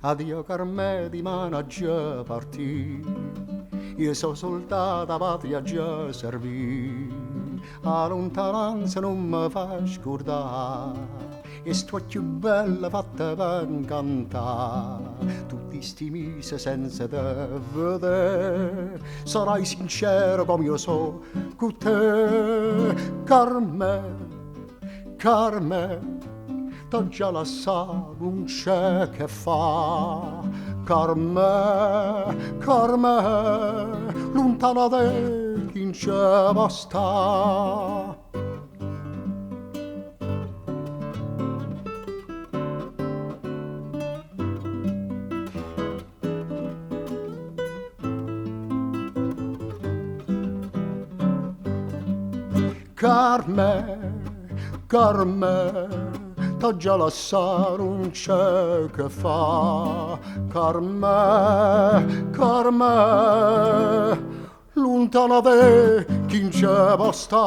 Addio Carmè, dimane aggia partì. Io so' soldato, 'a patria aggia servì. 'A lontananza nun me fa scurdà. 'E st'uocchie belle fatte pe 'ncantà. Tutti sti mise senza te vedè. Sarai sincero come io so' cu te. Carmè, Carmè, t'aggia lassà, nun c'è che fa. Carmè, Carmè, luntano 'a te chi nce po' sta? Carmè, Carmè, t'aggia lassà, nun c'è che fa. Carmè, Carmè, luntano 'a te chi nce po' sta?